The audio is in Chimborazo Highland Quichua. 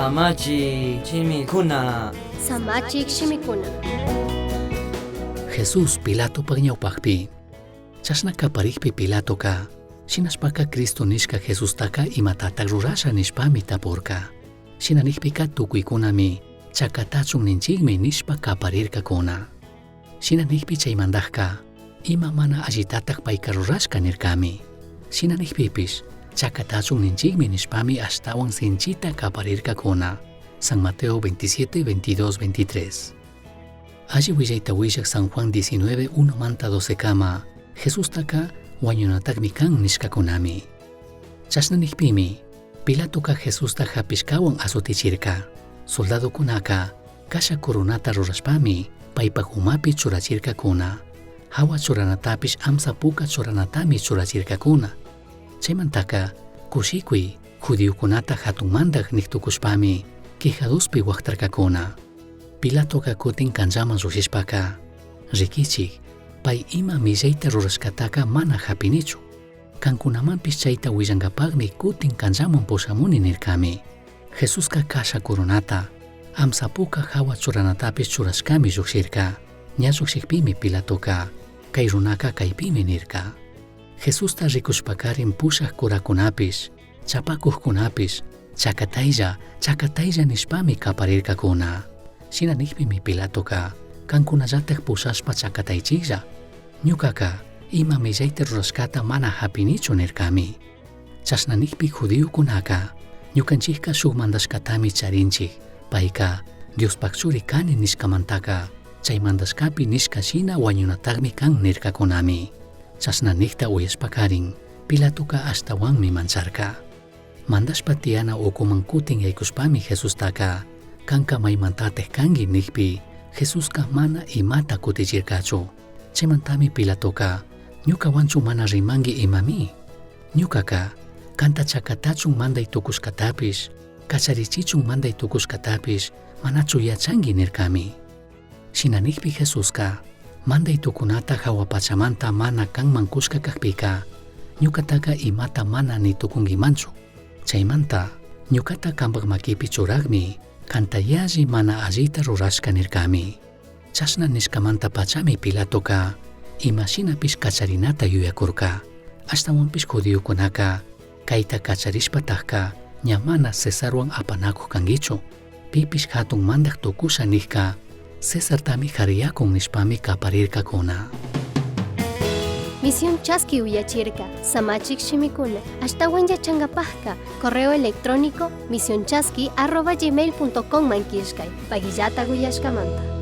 Samachi shimikuna. Samachik shimikuna. Jesús Pilatopak ñawpakpi. Chashna kaparikpi Pilatoka, shinashpaka Cristo nishka Jesustaka imatatak rurasha nishpami tapurka. Shina nikpika tukuykunami chakatachun ninchikmi nishpa kaparirkakuna. Shina nikpi chaymandajka ima mana allitatak payka rurashka nirkami. Shina nikpipish chakatachun ninchikmi nishpami ashtawan sinchita kaparirkakuna. San Mateo 27, 22, 23. Alli willayta willak San Juan 19, 1 manta 12 kama, Jesustaka wañunatakmi kan nishkakunami. Chashna nikpimi, Pilatoka Jesusta hapishkawan azutichirka. Soldadokunaka kasha coronata rurashpami paypak umapi churachirkakuna. Hawa churanatapish amsa puka churanatami churachirkakuna. Chaymantaka kushikuy judiokunata hatun mandak niktukushpami quijaduspi waktarkakuna. Pilatoka kutin kanchaman llushishpaka, rikichik, pay ima millayta rurashkataka mana hapinichu. Kankunamanpish chayta willankapakmi kutin kanchaman pushamuni nirkami. Jesuska kasha coronata, amsa puka hawa churanatapish churashkami llukshirka. Ña llukshikpimi Pilatoka, kay runaka kaypimi nirka. Jesusta rikushpakarin pushak kurakunapish, chapakuqkunapish, chakataylla, chakataylla nishpami kaparirkakuna. Shina nikpimi Pilatoka, kankunallatak pushashpa chakataychiklla. Ñukaka, ima millayta rurashkata mana hapinichu nirkami. Chashna nikpi judiokunaka, ñukanchikka shuk mandashkatami charinchik, payka Diospak churi kani nishkamantaka, chay mandashkapi nishka shina wañunatakmi kan nirkakunami. Chashna nikta uyashpakarin, Pilatoka ashtawanmi mancharka. Mandashpa tiyana ukuman kutin yaykushpami Jesustaka, kanka maymantatik kanki nikpi, Jesuska mana imata kutichirkachu. Chaymantami Pilatoka, ñukawanchu mana rimanki imami. Ñukaka, kanta chakatachun manday tukushkatapish, kacharichichun manday tukushkatapish, manachu yachanki nirkami. Shina nikpi Jesuska, manday tukunata hawa pachamanta mana kanman kushka kakpika, ñukataka imata mana ni tukunkimanchu. Chaymanta, ñukata kampak makipi churakmi, kanta yalli mana allita rurashka nirkami. Chashna nishkamanta pachami Pilatoka, imashinapish kacharinata yuyakurka. Ashtawanpish judiokunaka, kayta kacharishpatakka, ña mana Cesarwan apanakuq kankichu. Pipish hatun mandak tukusha nikka, Cesartami hariyakun nishpami kaparirkakuna. Misión Chaski uyachirka, Samachik shimikuna, ashtawan yachankapajka, correo electrónico misionchaski@gmail.com man killkay, pagillata uyashkamanta.